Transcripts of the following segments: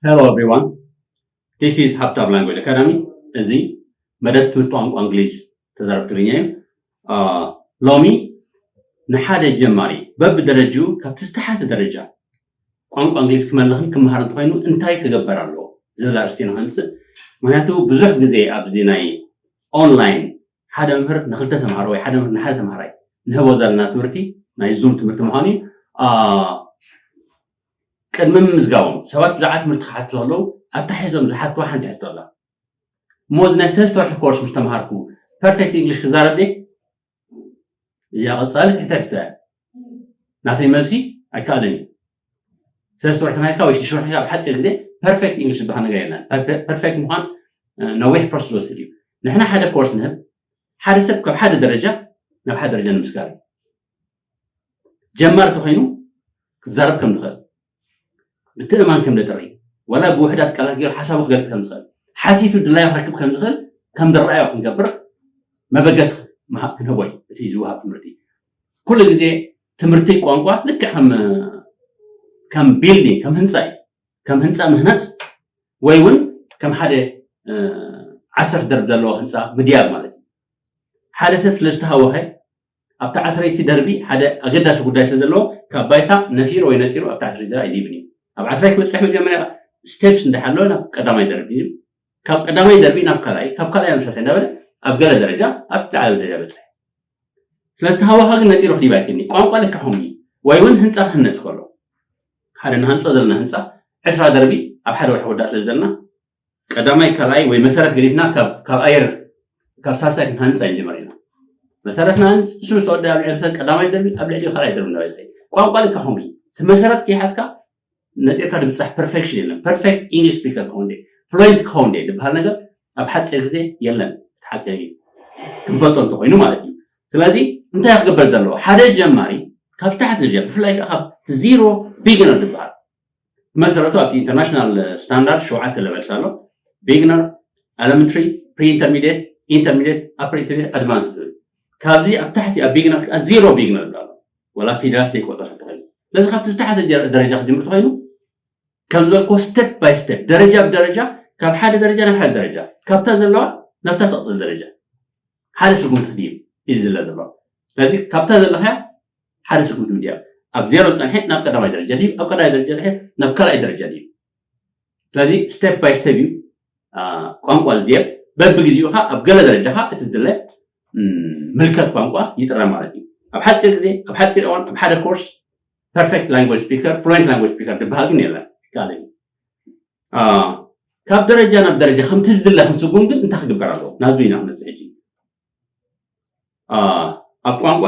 Hello everyone, this is Habtab Language Academy. እዚ መደብ ትምህርቲ ቋንቋ እንግሊዝ ተዛረብ ትግርኛ እዩ። ሎሚ ንሓደ ጀማሪ በብደረጅኡ ካብቲ ዝተሓተ ደረጃ ቋንቋ እንግሊዝ ክመልኽን ክመሃር እንተኮይኑ እንታይ ክገበር ኣለዎ ዝብል ኣርእስቲ ኢና ከምፅእ። ምክንያቱ ብዙሕ ግዜ ኣብዚ ናይ ኦንላይን ሓደ መምህር ንክልተ ተምሃሮ ወይ ሓደ መምህር ንሓደ ተምሃራይ ንህቦ ዘለና ትምህርቲ ናይ ዙም ትምህርቲ ምኳኑ እዩ። ቅድሚ ምምዝጋቦም ሰባት ብዛዕባ ትምህርቲ ክሓቱ ከለዉ ኣታሒዞም ዝሓትዋ ሓንቲ ሕቶ ኣላ። እሞ እዚ ናይ ሰለስተ ወርሒ ኮርስ ምስ ተምሃርኩ ፐርፌክት ኢንግሊሽ ክዛረብ ድየ? እዚኣ ቀፃሊ ትሕተ ሕቶ እያ። ናተይ መልሲ ኣይከኣልን እዩ። ሰለስተ ወርሒ ተማሂርካ ወይ ሽዱሽተ ወርሒ ኣብ ሓፂር ግዜ ፐርፌክት ኢንግሊሽ ዝበሃል ነገር የለን። ፐርፌክት ምኳን ነዊሕ ፕሮሰስ ዝወስድ እዩ። ንሕና ሓደ ኮርስ ንህብ ሓደ ሰብ ካብ ሓደ ደረጃ ናብ ሓደ ደረጃ ንምስጋር እዩ። ጀማሪ ተኮይኑ ክዛረብ ከም ዝኽእል፣ ምትእምማን ከም ዘጥሪ፣ ዋላ ብውሕዳት ቃላት ገይሩ ሓሳቡ ክገልፅ ከም ዝኽእል፣ ሓቲቱ ድላዩ ክረክብ ከም ዝኽእል ከም ዝረኣዮ ክንገብር መበገሲ ክንህቦ እዩ። እቲ ዝወሃብ ትምህርቲ ኩሉ ግዜ ትምህርቲ ቋንቋ ልክዕ ከም ከም ቢልዲንግ ከም ህንፃ እዩ። ከም ህንፃ ምህናፅ ወይ እውን ከም ሓደ ዓሰርተ ደርቢ ዘለዎ ህንፃ ምድያብ ማለት እዩ። ሓደ ሰብ ስለ ዝተሃወኸ ኣብቲ ዓስረይቲ ደርቢ ሓደ ኣገዳሲ ጉዳይ ስለ ዘለዎ ካብ ባይታ ነፊሩ ወይ ነጢሩ ኣብቲ ዓስረይቲ ደርቢ ኣይድይብን እዩ። ኣብ ዓስራይ ክበፅሕ መጀመርያ ስቴፕስ እንዳሓለወ ናብ ቀዳማይ ደርቢ እዩ። ካብ ቀዳማይ ደርቢ ናብ ካልኣይ ካብ ካልኣይ ናብ ሳልሳይ እንዳበለ ኣብ ገለ ደረጃ ኣብ ላዕለዋይ ደረጃ በፅሕ። ስለዚ ተሃዋኻ ግን ነጢሩ ክዲብ ኣይክእልኒ። ቋንቋ ልክዕ ከምኡ እዩ። ወይ እውን ህንፃ ክህነፅ ከሎ ሓደ ንሃንፆ ዘለና ህንፃ ዕስራ ደርቢ ኣብ ሓደ ወርሒ ክወዳእ ስለ ዘለና ቀዳማይ ካልኣይ ወይ መሰረት ገዲፍና ካብ ኣየር ካብ ሳልሳይ ክንሃንፃ ንጀመር ኢና። መሰረት ንሃንፅ እሱ ዝተወደ ኣብ ልዕሊ ሰብ ቀዳማይ ደርቢ ኣብ ልዕሊ ካልኣይ ደርቢ እንዳበለ ቋንቋ ልክዕ ከምኡ እዩ። እቲ መሰረት ከይሓዝካ ነጢርካ ድብፃሕ ፐርፌክሽን የለን። ፐርፌክት ኢንግሊሽ ስፒከር ክኸውን ደ ፍሉንት ክኸውን ደ ዝበሃል ነገር ኣብ ሓፂር ግዜ የለን። እቲ ሓቂ ክንፈልጦ እንተኮይኑ ማለት እዩ። ስለዚ እንታይ ክግበር ዘለዎ ሓደ ጀማሪ ካብ ታሕቲ ዝጀምር ብፍላይ ካብ ዚሮ ቢግነር ዝበሃል መሰረቱ ኣብቲ ኢንተርናሽናል ስታንዳርድ ሸውዓተ ለቨልስ ኣሎ። ቢግነር፣ ኤለመንትሪ፣ ፕሪ ኢንተርሚዲየት፣ ኢንተርሚዲየት፣ ኣፐር ኢንተርሚዲየት፣ ኣድቫንስ ዝብል ካብዚ ኣብ ታሕቲ ኣብ ቢግነር ከዓ ዚሮ ቢግነር ኣሎ። ወላ ፊደላት ዘይቆፀር ተኮይኑ ስለዚ ካብቲ ዝተሓተ ደረጃ ክጅምር ተኮይኑ ከም ዝበልኮ ስቴፕ ባይ ስቴፕ ደረጃ ብደረጃ ካብ ሓደ ደረጃ ናብ ሓደ ደረጃ ካብታ ዘለዋ ናብታ ተቕፅል ደረጃ ሓደ ስጉምቲ ክድይብ እዩ ዝለ ዘሎ። ስለዚ ካብታ ዘለካያ ሓደ ስጉምቲ ምድያብ ኣብ ዜሮ ዝፀንሐ ናብ ቀዳማይ ደረጃ ድዩ ኣብ ቀዳማይ ደረጃ ድዩ ናብ ካልኣይ ደረጃ ድዩ? ስለዚ ስቴፕ ባይ ስቴፕ እዩ ቋንቋ ዝድየብ። በብግዜኡ ከዓ ኣብ ገለ ደረጃ ከዓ እቲ ዝድለ ምልከት ቋንቋ ይጥረ ማለት እዩ። ኣብ ሓፂር ግዜ ኣብ ሓፂር እዋን ኣብ ሓደ ኮርስ ፐርፌክት ላንጉጅ ስፒከር ፍሉንት ላንጉጅ ስፒከር ዝበሃል ግን የለን። ይካል ካብ ደረጃ ናብ ደረጃ ከምቲ ዝድለ ክንስጉም ግን እንታይ ክግበር ኣለዎ? ናብዚ ኢና ክመፅእ ሕጂ። ኣብ ቋንቋ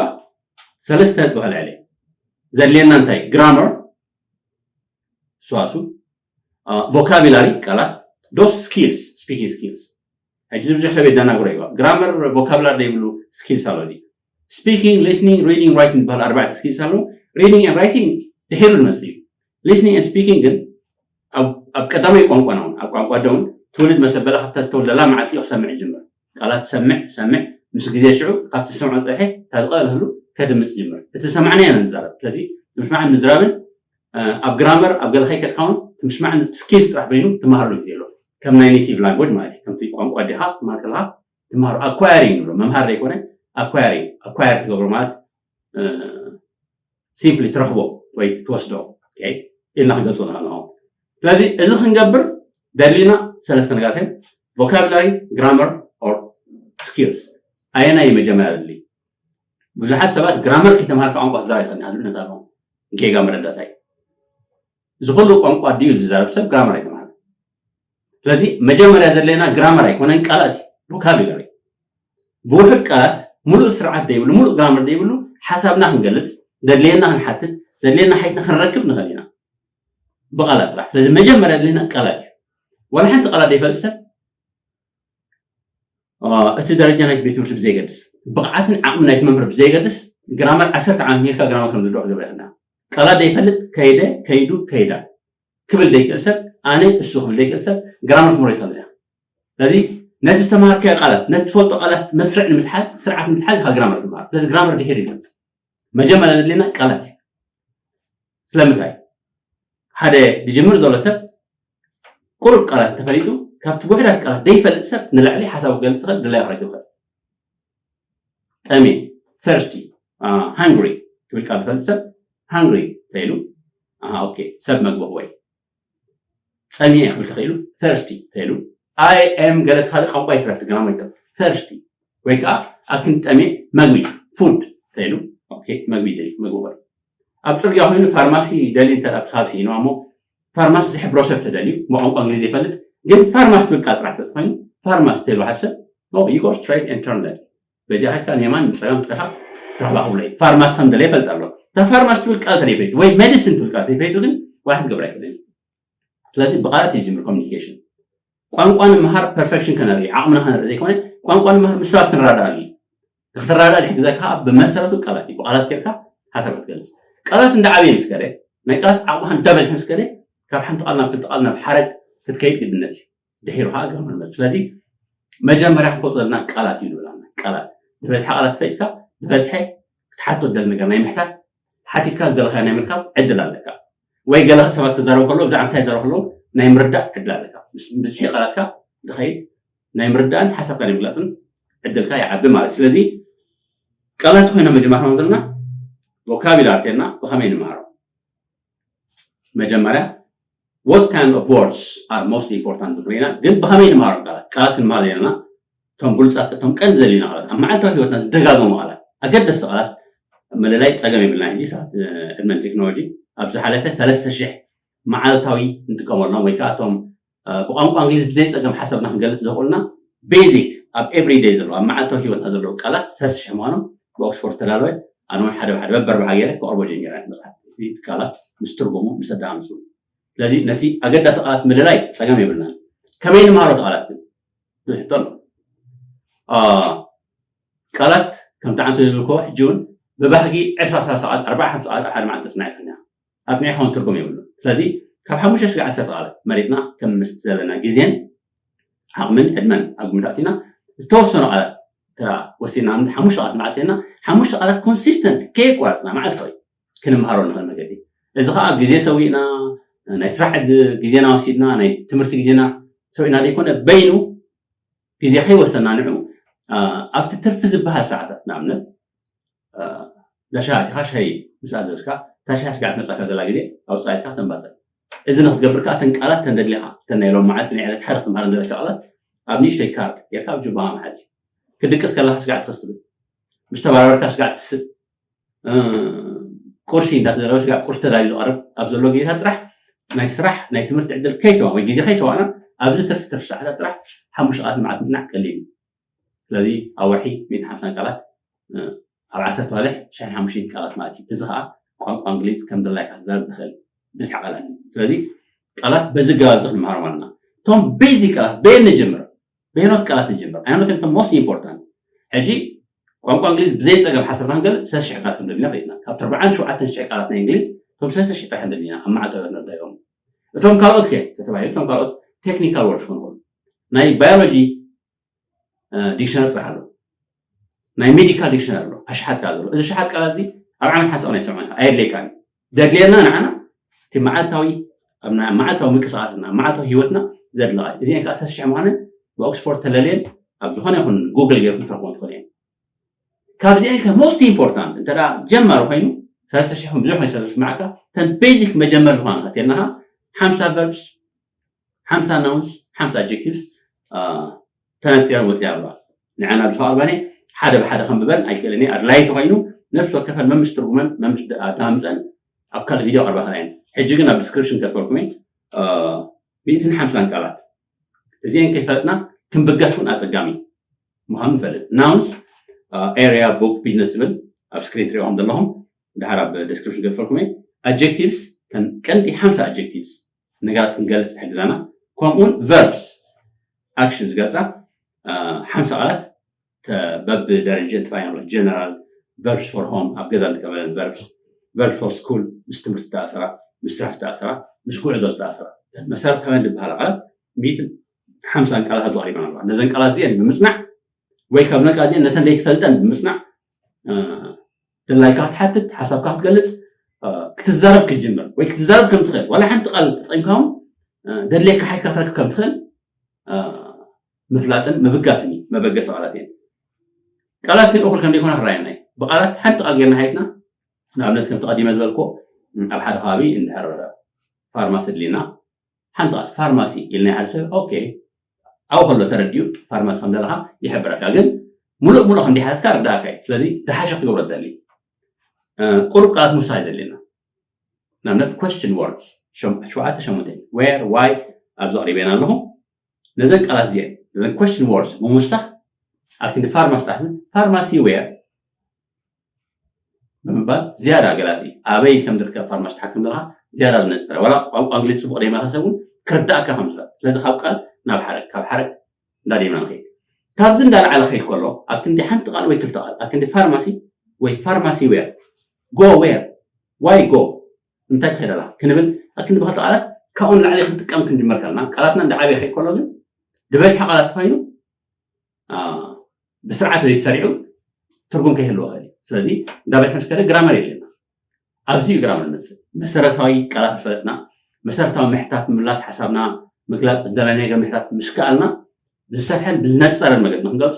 ሰለስተ ነጥቢ ከልዕለ ዘድልየና እንታይ? ግራመር፣ ሰዋሱ፣ ቮካቢላሪ፣ ቃላት፣ ዶስ ስኪልስ፣ ስፒኪንግ ስኪልስ። ሕጂ እዚ ብዙሕ ሰብ የደናግሮ እዩ። ግራመር ቮካብላሪ ዘይብሉ ስኪልስ ኣሎ ድዩ? ስፒኪንግ፣ ሊስኒንግ፣ ሪዲንግ፣ ራይቲንግ ዝበሃል ኣርባዕተ ስኪልስ ኣለዉ። ሪዲንግ ኤንድ ራይቲንግ ድሒሩ ዝመፅእ እዩ። ሊስኒንግ ኤንድ ስፒኪንግ ግን ኣብ ቀዳማይ ቋንቋና እውን ኣብ ቋንቋ ኣደ እውን ትውልድ መሰበለ ካብታ ዝተወልደላ መዓልቲ እዩ ክሰምዕ ይጅምር። ቃላት ሰምዕ ሰምዕ ምስ ግዜ ሽዑ ካብቲ ዝሰምዖ ፀርሒ እታ ዝቐለለሉ ከድምፅ ይጅምር። እቲ ዝሰማዕናዮ ኢና ንዛረብ። ስለዚ ምስማዕን ምዝራብን ኣብ ግራመር ኣብ ገለ ከይከድካ እውን እቲ ምስማዕን ስኪልስ ጥራሕ በይኑ ትመሃረሉ ግዜ ኣሎ። ከም ናይ ኔቲቭ ላንጉጅ ማለት እዩ። ከምቲ ቋንቋ ኣዴኻ ትመሃር ከለኻ ትመሃሮ ኣኳየሪንግ ንብሎ። መምሃር ዘይኮነ ኣኳየሪንግ ኣኳየር ትገብሮ ማለት ሲምፕሊ ትረኽቦ ወይ ትወስዶ ኢልና ክንገልፆ ንኽእል። ስለዚ እዚ ክንገብር ደሊና ሰለስተ ነገራት እዮም። ቮካብላሪ፣ ግራመር ኦር ስኪልስ። ኣየናይ መጀመርያ ዘድሊ? ብዙሓት ሰባት ግራመር ከይተምሃርካ ቋንቋ ክዛረብ ይኽእል ይሃሉ ነታ ኣለዎም። ንኬጋ መረዳእታ እዩ። እዚ ኩሉ ቋንቋ ድዩ ዝዛረብ ሰብ ግራመር ኣይተምሃረ። ስለዚ መጀመርያ ዘድለየና ግራመር ኣይኮነን፣ ቃላት እዩ፣ ቮካብላሪ። ብውሑድ ቃላት፣ ሙሉእ ስርዓት ዘይብሉ፣ ሙሉእ ግራመር ዘይብሉ ሓሳብና ክንገልፅ፣ ዘድለየና ክንሓትት፣ ዘድለየና ሓይትና ክንረክብ ንኽእል ኢና ብቃላት ጥራሕ። ስለዚ መጀመርያ ዘድለየና ቃላት እዩ። ዋላ ሓንቲ ቃላት ዘይፈልጥ ሰብ እቲ ደረጃ ናይቲ ቤት ትምህርቲ ብዘይገድስ፣ ብቕዓትን ዓቕሚ ናይቲ መምህር ብዘይገድስ፣ ግራመር ዓሰርተ ዓመት ሜርካ ግራመር ከም ዝድሮ ክገብር ይኽእልና። ቃላት ዘይፈልጥ ከይደ፣ ከይዱ፣ ከይዳ ክብል ዘይክእል ሰብ፣ ኣነ፣ እሱ ክብል ዘይክእል ሰብ ግራመር ትምህሮ ይኽእል እያ። ስለዚ ነቲ ዝተምሃርካዮ ቃላት፣ ነቲ ትፈልጦ ቃላት መስርዕ ንምትሓዝ፣ ስርዓት ንምትሓዝ ኢኻ ግራመር ትምሃር። ስለዚ ግራመር ድሒር ይመፅእ። መጀመርያ ዘድልየና ቃላት እዩ። ስለምንታይ? ሓደ ዝጅምር ዘሎ ሰብ ቁሩብ ቃላት እንተፈሊጡ ካብቲ ውሕዳት ቃላት ዘይፈልጥ ሰብ ንላዕሊ ሓሳቡ ክገልፅ ይኽእል፣ ድላዩ ክረክብ ይኽእል። ጠሜ፣ thirsty፣ hungry ትብል ቃል ዝፈልጥ ሰብ hungry ተይሉ፣ okay፣ ሰብ መግቢ ወይ ጸሚኤ ክብል ተኽኢሉ፣ thirsty ተይሉ። I am ገለ ተኻሊ ቋንቋ ይትረፍ ትግርኛ ወይ thirsty ወይ ከዓ ኣክን ጠሜ መግቢ፣ food ተይሉ። Okay፣ መግቢ ይደሊ፣ መግቢ ወይ ኣብ ፅርግያ ኮይኑ ፋርማሲ ደሊ እንተ ካብ ስኢንዋ እሞ ፋርማሲ ዝሕብሮ ሰብ ተደልዩ ብቋንቋ እንግሊዝ ይፈልጥ ግን ፋርማሲ ትብል ቃል ጥራሕ ፍልጥ ኮይኑ ፋርማሲ ተይሉ ሓደ ሰብ you go straight and turn left በዚኣ ከካ ንየማን ንፀጋም ጥረኻ ትረኽባ ክብሎ እዩ። ፋርማሲ ከም ደለ ይፈልጥ ኣሎ። እታ ፋርማሲ ትብል ቃል ተደይፈይቱ ወይ ሜዲሲን ትብል ቃል ተደይፈይቱ ግን ዋላ ክትገብር ኣይክእልን። ስለዚ ብቃላት ይጅምር ኮሚኒኬሽን። ቋንቋ ንምሃር ፐርፌክሽን ከነርኢ ዓቕምና ከነርኢ ዘይኮነ ቋንቋ ንምሃር ምስ ሰባት ክንረዳእ እዩ። ንክትረዳእ ዝሕግዘካ ከዓ ብመሰረቱ ቃላት እዩ። ብቃላት ጌርካ ሓሳብ ክትገልፅ ቃላት እንዳዓበየ ምስ ከደ ናይ ቃላት ዓቕምካ እንዳበዝሐ ምስ ከደ ካብ ሓንቲ ቃል ናብ ክልተ ቃል ናብ ሓረግ ክትከይድ ግድነት እዩ። ድሒሩ ከዓ ግርመ ንመፅእ። ስለዚ መጀመርያ ክንፈልጦ ዘለና ቃላት እዩ ዝብላና። ቃላት ዝበዝሐ ቃላት ፈሊጥካ ዝበዝሐ ክትሓቶ ደሊ ነገር ናይ ምሕታት ሓቲትካ ዝደለካዮ ናይ ምርካብ ዕድል ኣለካ። ወይ ገለ ሰባት ክዛረቡ ከለዉ ብዛዕባ እንታይ ይዛረቡ ከለዉ ናይ ምርዳእ ዕድል ኣለካ። ምስ ብዝሒ ቃላትካ ዝኸይድ ናይ ምርዳእን ሓሳብካ ናይ ምግላፅን ዕድልካ ይዓቢ ማለት እዩ። ስለዚ ቃላት ኮይና መጀመርያ ዘለና ቮካቢላሪ ቴና ብኸመይ ንምሃሮ? መጀመርያ what kind of words are most important ዝኽሪና ግን ብኸመይ ንምሃሮም ቃላት ቃላት ክንምሃር ዘለና እቶም ብሉፃት እቶም ቀንዲ ዘድልዩና ቃላት ኣብ መዓልታዊ ህይወትና ዝደጋገሙ ቃላት ኣገደስቲ ቃላት ምልላይ ፀገም የብልና። ሕጂ ሰባት ዕድመን ቴክኖሎጂ ኣብ ዝሓለፈ ሰለስተ ሽሕ መዓልታዊ እንጥቀመሎም ወይ ከዓ እቶም ብቋንቋ እንግሊዝ ብዘይ ፀገም ሓሳብና ክንገልፅ ዘኽእሉና ቤዚክ ኣብ ኤቭሪደይ ዘለዉ ኣብ መዓልታዊ ህይወትና ዘለዉ ቃላት ሰለስተ ሽሕ ምዃኖም ብኦክስፎርድ ተዳለወ። ኣነ እውን ሓደ ብሓደ በበርብዓ ገይረ ከቕርቦ ጀሚረ መፅሓፍ ቃላት ምስ ትርጉሙ ምስ ኣደኣምሱ ስለዚ ነቲ ኣገዳሲ ቃላት ምልላይ ፀገም የብልናን። ከመይ ንምሃሮ እቲ ቃላት ግን ዝብል ሕቶ ኣሎ። ቃላት ከምቲ ዓንተ ዝብልክዎ ሕጂ እውን ብባህጊ ዕስራ ሰላሳ ቃላት ኣርባዓ ሓምሳ ቃላት ኣብ ሓደ መዓልቲ ተፅናዕካ ኢና ኣፅኒዕካ እውን ትርጉም የብሉ። ስለዚ ካብ ሓሙሽተ እስከ ዓሰርተ ቃላት መሪፅና ከም ምስ ዘለና ግዜን ዓቕምን ዕድመን ኣብ ግምት ኣእቲና ዝተወሰኑ ቃላት ተራ ወሲድና ንኣብነት ሓሙሽተ ቃላት መዓልቲ ኢልና ሓሙሽተ ቃላት ኮንሲስተንት ከየቋረፅና መዓልታዊ ክንምሃሮ ንኽእል መገዲ እዚ ከዓ ግዜ ሰዊእና ናይ ስራሕ ግዜና ወሲድና ናይ ትምህርቲ ግዜና ሰዊእና ዘይኮነ በይኑ ግዜ ከይወሰና ንዑ ኣብቲ ትርፊ ዝበሃል ሰዓታት ንኣብነት ዳሻ ኣቲኻ ሻይ ምስ ኣዘዝካ እታ ሻይ ስጋዕ ትመፃካ ዘላ ግዜ ኣውፃኢካ ተንባፀ እዚ ንክትገብር ከዓ እተን ቃላት ተንደድሊኻ እተን ናይ ሎም መዓልቲ ናይ ዕለት ሓደ ክትምሃር እንደለካ ቃላት ኣብ ንእሽተይ ካርድ ጌርካ ኣብ ጅባኻ መሓዝ ክድቅስ ከለካ ስጋዕ ትኸስ ትብል ምስ ተባረርካ ስጋዕ ትስእ ቁርሲ እንዳተደረበ ስጋዕ ቁርሲ ተዳልዩ ዝቐርብ ኣብ ዘሎ ግዜታት ጥራሕ ናይ ስራሕ ናይ ትምህርቲ ዕድል ከይሰዋ ወይ ግዜ ከይሰዋና ኣብዚ ትርፊ ትርፊ ሰዓታት ጥራሕ ሓሙሽተ ቃላት መዓት ምፅናዕ ቀሊል እዩ። ስለዚ ኣብ ወርሒ ሚእትን ሓምሳን ቃላት ኣብ ዓሰርተ ዋልሕ ሽሕን ሓሙሽተን ቃላት ማለት እዩ። እዚ ከዓ ቋንቋ እንግሊዝ ከም ድላይካ ትዛረብ ትኽእል ብዝሒ ቃላት እዩ። ስለዚ ቃላት በዚ ኣገባብ እዚ ክንምሃሮም ኣለና። እቶም ቤዚክ ቃላት በየን ንጀምር? በየኖት ቃላት ንጀምር? ኣየኖት እዮም ሞስት ኢምፖርታንት? ሕጂ ቋንቋ እንግሊዝ ብዘይ ፀገም ሓሰብና ክንገልፅ ሰለስተ ሽሕ ቃላት ከም ደሊና ፈሊጥና። ካብቲ ኣርባዓን ሸውዓተን ሽሕ ቃላት ናይ እንግሊዝ እቶም ሰለስተ ሽሕ ጥራሕ ደሊና ኣብ መዓልታዊ ህይወትና ንዳዮም። እቶም ካልኦት ከ ተተባሂሉ እቶም ካልኦት ቴክኒካል ወርድስ ክኾኑ ይኽእሉ። ናይ ባዮሎጂ ዲክሽነሪ ጥራሕ ኣሎ። ናይ ሜዲካል ዲክሽነሪ ኣሎ። ኣሽሓት ቃላት ዘሎ። እዚ ሽሓት ቃላት እዚ ኣብ ዓመት ሓንሳእ ናይ ሰምዖ ኣየድልየካን እዩ። ዘድልየና ንዓና እቲ መዓልታዊ ኣብ ናይ መዓልታዊ ምንቅስቃስና ኣብ መዓልታዊ ህይወትና ዘድልያ እዚአን ከዓ ሰለስተ ሽሕ ምዃነን ብኦክስፎርድ ተለልየን ኣብ ዝኾነ ይኹን ጉግል ጌርኩም ትረኽቦም ትኽእሉ እየን። ካብዚአን ከ ሞስት ኢምፖርታንት እንተ ደኣ ጀማሪ ኮይኑ ሰለስተ ሽሕ ብዙሕ ናይ ሰለስተ ሽሕ መዓልካ እተን ቤዚክ መጀመር ዝኾና ከቴልናኻ ሓምሳ ቨርብስ ሓምሳ ናውንስ ሓምሳ ኣጀክቲቭስ ተነፂረን ወፂኣ ኣለዋ። ንዓና ብዝኸ ኣልባኒ ሓደ ብሓደ ከንብበን ኣይክእልን እየ። ኣድላይ ተኮይኑ ነፍሲ ወከፈን መምሽ ትርጉመን መምሽ ኣዳምፀን ኣብ ካልእ ቪድዮ ቀርባ ከላየን። ሕጂ ግን ኣብ ዲስክሪፕሽን ከፈልኩም እየ ሚእትን ሓምሳን ቃላት እዚአን ከይፈለጥና ክንብገስ እውን ኣፀጋሚ ምዃኑ ንፈልጥ። ናውንስ ኤሪያ ቡክ ቢዝነስ ዝብል ኣብ ስክሪን ትሪኦም ዘለኹም ድሓር ኣብ ዲስክሪፕሽን ገድፈልኩም እየ። ኣጀክቲቭስ ቀንዲ ሓምሳ ኣጀክቲቭስ ነገራት ክንገልፅ ዝሕግዘና ከምኡውን ቨርብስ ኣክሽን ዝገልፃ ሓምሳ ቃላት በብደረጀ ጥራይ ኣሎ። ጀነራል ቨርብስ ፎር ሆም ኣብ ገዛ ንጥቀመለን ቨርብስ ቨርብስ ፎር ስኩል ምስ ትምህርቲ ዝተኣሰራ ምስ ስራሕ ዝተኣሰራ ምስ ጉዕዞ ዝተኣሰራ መሰረታውያን ዝበሃላ ቃላት ሚእትን ሓምሳን ቃላት ኣብዚ ቀሪበን ኣለዋ። ነዘን ቃላት እዚአን ብምፅናዕ ወይ ካብ ነቃ እዚአን ነተን ዘይትፈልጠን ብምፅናዕ ድላይካ ክትሓትት ሓሳብካ ክትገልፅ ክትዛረብ ክትጅምር ወይ ክትዛረብ ከም ትኽእል ዋላ ሓንቲ ቃል ተጠቂምካ እውን ደድልየካ ሓይካ ክትረክብ ከም ትኽእል ምፍላጥን ምብጋስን እዩ። መበገሲ ቃላት እየን። ቃላት ግን እኹል ከም ዘይኮና ክረኣየና እዩ። ብቃላት ሓንቲ ቃል ጌርና ሓይትና ንኣብነት ከም ተቐዲመ ዝበልኮ ኣብ ሓደ ከባቢ እንድሕር ፋርማሲ ድልና ሓንቲ ቃል ፋርማሲ ኢልና ሓደ ሰብ ኦኬ ኣብኡ ከሎ ተረዲኡ ፋርማሲ ከም ዘለካ ይሕብረካ። ግን ሙሉእ ሙሉእ ከም ዲሓትካ ርዳእካ እዩ። ስለዚ ድሓሸ ክትገብሮ ትደሊ ቁሩብ ቃላት ምውሳኽ ይደልየና። ንኣብነት question words ሸውዓተ ሸሞንተ where why ኣብዚ ኣቕሪበና ኣለኹ። ነዘን ቃላት እዚአን ነዘን question words ብምውሳኽ ኣብ ክንዲ ፋርማሲ ጥራሕ ፋርማሲ where ብምባል ዝያዳ ገላፂ ኣበይ ከም ዝርከብ ፋርማሲ ትሓክም ዘለካ ዝያዳ ዝነፀረ ዋላ ቋንቋ እንግሊዝ ፅቡቅ ደይመለሰ እውን ክርዳእካ ከም ዝኽእል ስለዚ ካብ ቃል ናብ ሓረግ ካብ ሓረግ እንዳደይምና ንኸይድ ካብዚ እንዳለዓለ ከይድ ከሎ ኣብ ክንዲ ሓንቲ ቃል ወይ ክልተ ቃል ኣብ ክንዲ ፋርማሲ ወይ ፋርማሲ where go where why go እንታይ ትኸይድ ኣላ ክንብል ኣብ ክንዲ ብክልተ ቃላት ካብኡ ንላዕሊ ክንጥቀም ክንጅመር ከለና ቃላትና እንዳዓበየ ከይድ ከሎ ግን ዝበዝሐ ቃላት ተኮይኑ ብስርዓት ዘይተሰሪዑ ትርጉም ከይህልዎ ይኽእል እዩ። ስለዚ እንዳበዝሐ ምስ ከደ ግራመር የድልየና። ኣብዚ እዩ ግራመር ንመፅእ። መሰረታዊ ቃላት ዝፈለጥና፣ መሰረታዊ ምሕታት ምምላስ ሓሳብና ምግላፅ ዝደለናዮ ነገር ምሕታት ምስ ከኣልና ብዝሰፍሐን ብዝነፀረን መገዲ ንክንገልፆ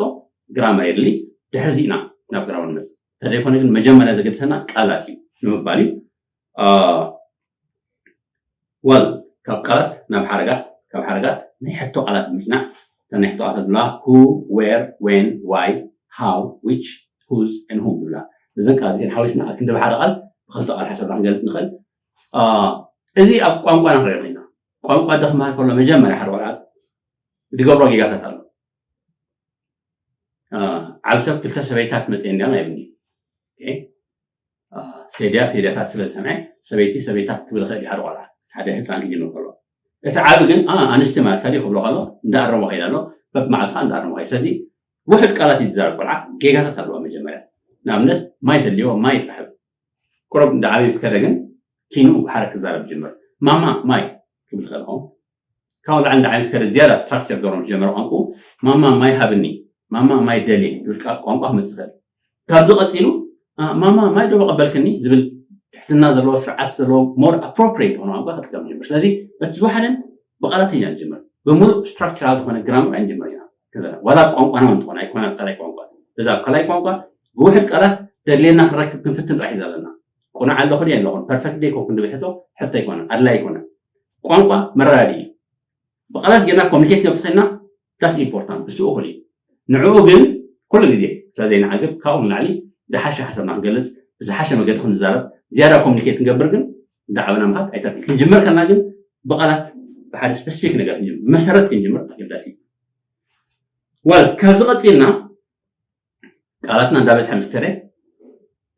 ግራመር የድሊ። ድሕሪ እዚ ኢና ናብ ግራመር ንመፅእ። እንተዘይኮነ ግን መጀመርያ ዘገድሰና ቃላት እዩ ንምባል እዩ። well ካብ ቃላት ናብ ሓረጋት ካብ ሓረጋት ናይ ሕቶ ቃላት ብምፅናዕ እተን ናይ ሕቶ ቃላት ዝብላ who where when why how which whose and whom ዝብላ እዘን ቃላት እዚአን ሓዊስና ክንዲ ብሓደ ቃል ብክልተ ቃል ሓሳብና ክንገልፅ ንኽእል። እዚ ኣብ ቋንቋና ክንሪኦ ኮይና ቋንቋ ዶ ክመሃር ከሎ መጀመርያ ሓደ ቆልዓ ዝገብሮ ጌጋታት ኣሎ። ዓብ ሰብ ክልተ ሰበይታት መፅአ እንዲያ ኣይብኒ ሴድያ ሴድያታት ስለ ዝሰምዐ ሰበይቲ ሰበይታት ክብል ይኽእል እዩ ሓደ ቆልዓ ሓደ ህፃን ክጅምር ከሎ እቲ ዓብ ግን ኣንስቲ ማለት ከዲ ክብሎ ከሎ እንዳኣረሞ ከይድ ኣሎ በብመዓልትካ እንዳኣረሞ ከይድ ስለዚ ውሕድ ቃላት እዩ ዝዛረብ ቆልዓ ጌጋታት ኣለዋ መጀመርያ ንኣብነት ማይ ተድልዮ ማይ ጥራሕ ቁረብ እንዳ ዓብይ ምስ ከደ ግን ኪኑ ብሓረ ክዛረብ ጅምር ማማ ማይ ክብል ከለኹ ካብኡ ላዕሊ እንዳ ዓብይ ምስ ከደ ዝያዳ ስትራክቸር ገሮም ዝጀመረ ቋንቁ ማማ ማይ ሃብኒ ማማ ማይ ደልየ ዝብል ቃል ቋንቋ ክመፅእ ይኽእል ካብዚ ቀፂሉ ማማ ማይ ዶ መቐበልክኒ ዝብል ትሕትና ዘለዎ ስርዓት ዘለዎ more appropriate ዝኾነ ቋንቋ ክጥቀም ጅምር ስለዚ በቲ ዝወሓደን ብቃላት ኢና ንጅምር ብምሉእ ስትራክቸራል ዝኾነ ግራመር ኣይንጅምር ኢና ዋላ ቋንቋና እውን ዝኾነ ኣይኮነ ካልኣይ ቋንቋ እዛ ኣብ ካልኣይ ቋንቋ ብውሕድ ቃላት ደድልየና ክንረክብ ክንፍትን ጥራሕ እዩ ዘለና ቁኑዕ ኣለኹ ድየ ኣለኹን ፐርፌክት ደይ ኮንኩን ዝብል ሕቶ ሕቶ ኣይኮነ ኣድላይ ኣይኮነ ቋንቋ መረዳዲ እዩ ብቃላት ጌርና ኮሚኒኬት ክንገብር ተኽእልና that's important እሱ እኹል እዩ ንዕኡ ግን ኩሉ ግዜ ስለዘይንዓግብ ካብኡ ንላዕሊ ዝሓሸ ሓሳብና ክንገልፅ ብዝሓሸ መገዲ ክንዛረብ ዝያዳ ኮሚኒኬት ክንገብር ግን እንዳዓበና ምሃብ ኣይተርፍን ክንጅምር ከልና ግን ብቃላት ብሓደ ስፔሲፊክ ነገር ክንጅምር መሰረት ክንጅምር ኣገዳሲ እዩ well ካብዚ ቀፂልና ቃላትና እንዳበዝሐ ምስ ከደ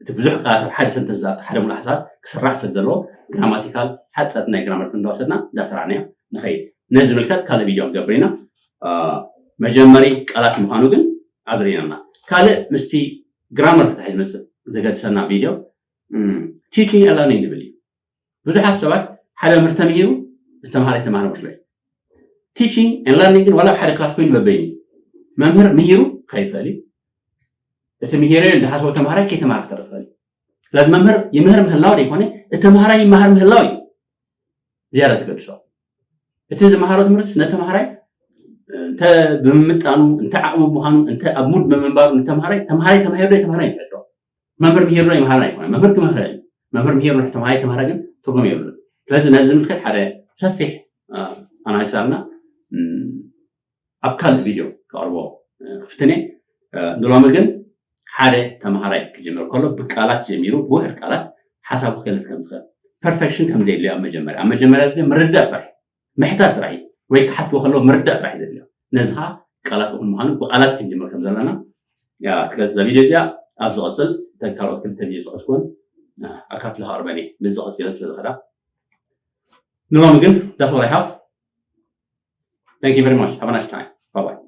እቲ ብዙሕ ቃላት ኣብ ሓደ ሰንተንስ ዝኣቱ ሓደ ሙሉእ ሓሳባት ክስራዕ ስለ ዘለዎ ግራማቲካል ሓፀርቲ ናይ ግራመር እንዳወሰድና እንዳሰራዕናዮ ንኸይድ ነዚ ዝምልከት ካልእ ቪድዮ ክንገብር ኢና መጀመሪ ቃላት ምዃኑ ግን ኣብሪናና ካልእ ምስቲ ግራመር ተታሒዝ መፅእ ዘገድሰና ቪድዮ teaching and learning ንብል እዩ ብዙሓት ሰባት ሓደ መምህር ተምሂሩ ዝተምሃራይ ተማሃረ መስሎ እዩ teaching and learning ግን ዋላ ሓደ ክላስ ኮይኑ በበይኑ መምህር ምሂሩ ከይትኽእል እዩ እቲ ምሂረዮ ዝሓስቦ ተምሃራይ ከይተምሃረ ክተርፍ ትኽእል እዩ ስለዚ መምህር ይምህር ምህላው ዘይኮነ እቲ ተምሃራይ ይመሃር ምህላው እዩ ዝያዳ ዝገድሶ እቲ ዝመሃሮ ትምህርትስ ነተምሃራይ እንተ ብምምጣኑ እንተ ዓቕሙ ምዃኑ እንተ ኣብ ሙድ ብምንባሩ ንተምሃራይ ተምሃራይ ተማሂሩ ዶ ተምሃራይ ይትሕቶ መምህር ምሂር ዶ ይምሃር ኣይኮነ መምህር ክምህር እዩ መምህር ምሂር ዶ ተምሃራይ ተምሃራ ግን ትርጉም የብሉ ስለዚ ነዚ ዝምልከት ሓደ ሰፊሕ ኣናሊስ ኣልና ኣብ ካልእ ቪድዮ ክቐርቦ ክፍትነ ንሎሚ ግን ሓደ ተምሃራይ ክጅምር ከሎ ብቃላት ጀሚሩ ብውሕድ ቃላት ሓሳቡ ክገልፅ ከም ዝኽእል ፐርፌክሽን ከም ዘየድልዮ ኣብ መጀመርያ ኣብ መጀመርያ ምርዳእ ጥራሕ ምሕታት ጥራሕ ወይ ክሓትዎ ከለዎ ምርዳእ ጥራሕ እዩ ዘድልዮ ነዚ ከዓ ቃላት እኹል ምዃኑ ብቃላት ክንጅምር ከም ዘለና ትገልፅ እዛ ቪድዮ እዚኣ ኣብ ዝቐፅል እተን ካልኦት ክልተ ቪድዮ ዝቐፅኩን ኣካትለ ከቕርበን እየ ምስ ዝቐፅለ ስለ ዝኸዳ ንሎሚ ግን that's all I have thank you very much have a nice time bye bye